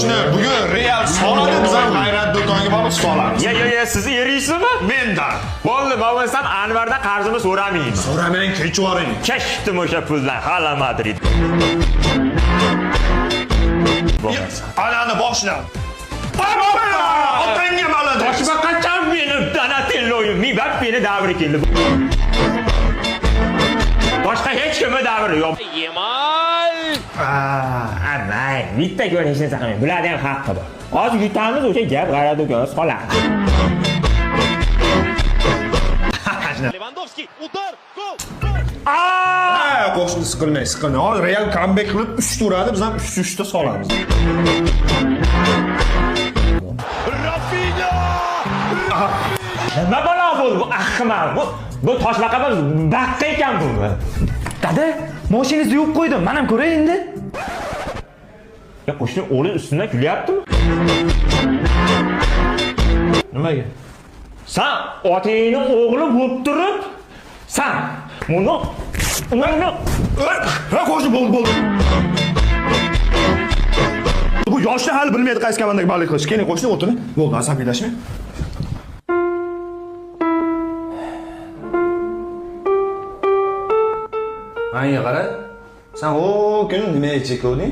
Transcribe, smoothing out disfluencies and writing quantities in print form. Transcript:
Qo'shni, bugun Real soladi, biz ham G'ayrat do'koniga borib solamiz. Ya ya ya, siz eriysizmi? Mendan. Bo'ldi, bo'lmasam Anvardan qarzimni so'ramayman. So'ramang, kechib yuboring. Kechdim o'sha puldan, hala Madrid. Bo'lmasa. Anani boshla. Otangga maladi. Boshqa qachon meni Donatello'yim, Mbappeni davri keldi. Boshqa hech kimni davri yo'q. Yamal. Mayli, bitta gol hech narsa qilmaydi. Bularni ham haqqi bor. Hozir yutamiz, o'sha gap G'ayrat do'koni solamiz. Lewandowski. Удар. Gol. Ha, qo'shni siqilmang, siqilmang. Hozir Real comeback qilib 3 ta uradi, biz ham 3 ta solamiz. Rafinha. Nima balo bo'ldi bu ahmoq? Bu toshbaqa emas, baqqa ekan bu. Dada, mashinangizni yuvib qo'ydim. Men ham ko'ray endi. Ya qo'shni o'g'li ustidan kulyaptimi? Nimaga? San otangni o'g'li bo'lib turib, san buni uni Ha, qo'shni bo'ldi, bo'ldi. Bu yoshda hali bilmaydi qaysi komandaga balik qilish. Keling qo'shni o'tiring. Bo'ldi, asabiylashmang. Manga qara. San o kuni nimaga chekuvding?